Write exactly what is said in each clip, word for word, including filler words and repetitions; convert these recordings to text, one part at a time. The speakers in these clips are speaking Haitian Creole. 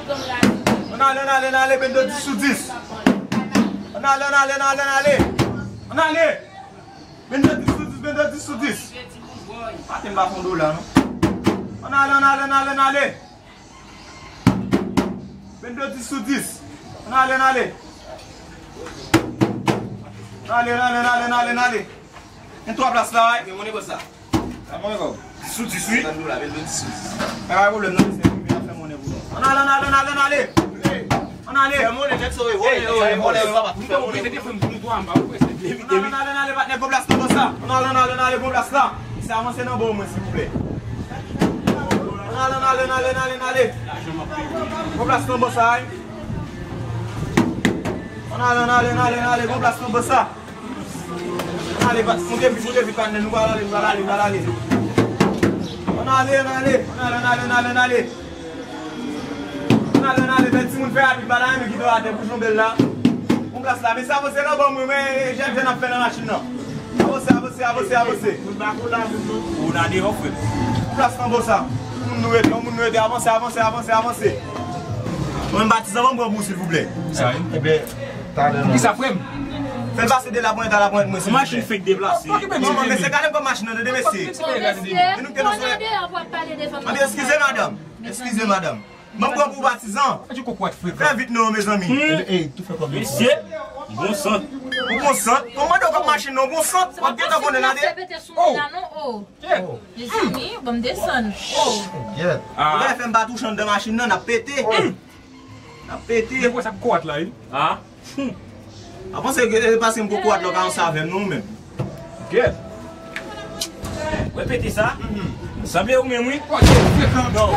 Ann ale, ann ale, ann ale, Bendo dis sou dis. Ann ale, ann ale, ann ale, ann ale. Ann ale. Bendo dis sou dis, Bendo dis sou dis. Maten m pa fon dola, non. Ann ale, ann ale, ann ale, ann ale. Bendo dis sou dis. Ann ale, ann ale. Ann ale, ann ale, ann ale, ann ale, ann ale. Gen twa plas la, wi. Gen monnen bòs la. Sa bon, bro. Sou dis, wi. Sa nou la, Bendo dis sou dis. Pa gen pwoblèm, non, mesye. Mwen ap fè monnen pou nou. Ann ale, ann ale, ann ale, ann ale. Ann ale. Fè monnen, nèg sa yo vòlè, yo vòlè, yo pa fè monnen. Ann ale, ann ale, ann ale, patnè, bon plas nan bòs la. Ann ale, ann ale, ann ale, bon plas la. Mesye, avanse nan bò mwen, silvouplè. Ann ale, ann ale, ann ale, ann ale, ann ale. Bon plas nan bòs la, wi. Ann ale, ann ale, ann ale, ann ale, bon plas nan bòs la. Ann ale, pa, moute vit, moute vit, patnè, nou pral ale, nou pral ale, nou pral ale. Ann ale, ann ale, ann ale, ann ale, ann ale, ann ale. Ann ale, ann ale, bèl timoun fè rapid, ba la, men ki do atè pou jonbe l la. Bon plas la, mesye, avanse nan bò mwen, men, jèn jèn ap fè nan machin nan. Avanse, avanse, avanse, avanse. Ou la deyò, frè. Bon plas nan bò sa. Moun nou rete, moun nou rete, avanse, avanse, avanse, avanse. Mwen, Batizan, ban m pran pou ou, silvouplè. Sa, wi. Ebyen, talè. Poukisa, frè m? Fè l pase de la ponyèt a la ponyèt, mwen, silvouplè. Machin fenk deplase. Manman, mesye, gade m kòm machin nan, tande, mesye. Bon, mesye, nou te nan soulè. Ann ale deyò pou w ap pale devan madanm. Ann, eskize, madanm. Eskize, madanm. Ban m pran pou Batizan. Fè vit non, mezanmi. Ey, tou fè kòb yo. Mesye, bon sant. Ou bon sant? Kòmandè w kòm machin nan, bon sant. W ap gentan konnen la de. Fè pete sou moun la non, oh. Mezanmi, ban m desann. Oh. Ou fè m pa touche anndan machin nan, n ap pete. N ap pete. Ou wè sa pou kwat la, wi. Ah. Avanse, e, paske m poko wad lòk ansanm avè m, non, ou menm. Gèt. Ou wè pete sa? Sanble ou menm, wi. Non, non,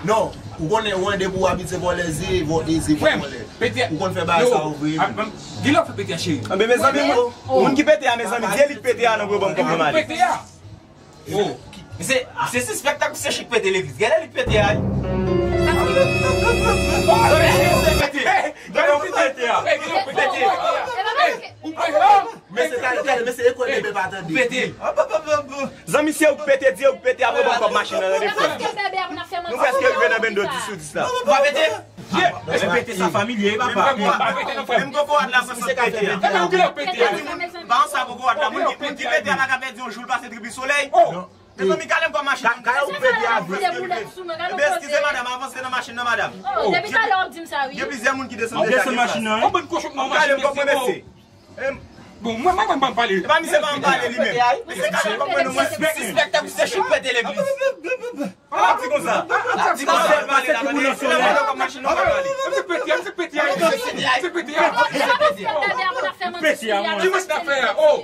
non. Ou konnen, ou depi ou abitye vòlè, ze, vò-, e, ze, vòlè. Pete. Ou konn fè bagay sa, ou vre. Di lè w fè pete a, cheri. Anben, mezanmi, moun, moun ki pete a, mezanmi, di e li k pete a, non, pou yo ban m kòb nan mali. Pete a. Oh. Se, se sispèk tankou se chik pete legliz. Gade li pete a. Gade li pete a. Gade li pete a. Men se talè, talè, men se ekòl bebe pa tande. Pete. Zanmi, se ou k pete, di ou k pete, apre ban m kòb machin nan, tande, frè. Nou prèske rive nan bendo dis sou dis la. Ou pa pete? Mesye, pete sa familye, wi, papa. Menm kokorat la, sa se pete a. Epi ou gen lè pete a. Pa ansanm kokorat la, moun ki, moun ki pete a la ka pèdi yon jou, l pase tribi solèy. Mezanmi, kale m kòm machin nan. Kale ou pete a vre. Ebyen, eskize, madanm, avanse nan machin nan, madanm. Depi talè w ap di m sa, wi. Gen plizyè moun ki desann deja. Desann machin nan, wi. Kale m kòm mesye. Bon, mwen, mwen, mwen, mwen pale. E pa misye pa ann pale li menm. Misye ka fè kòm mwen, nou, mwen. Sispèk tankou se chik pete legliz. Ap di konsa. Ap di konsa. Pase ti boulon solèy. Misye pete a, misye pete a. Misye pete a. Pete a, mwen. Ki mwen sa fè a? Oh.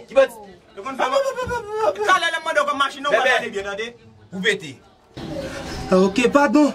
Talè lè m mande w kòm machin nan, ou pa gade byen, tande. Ou pete. Ok, padon.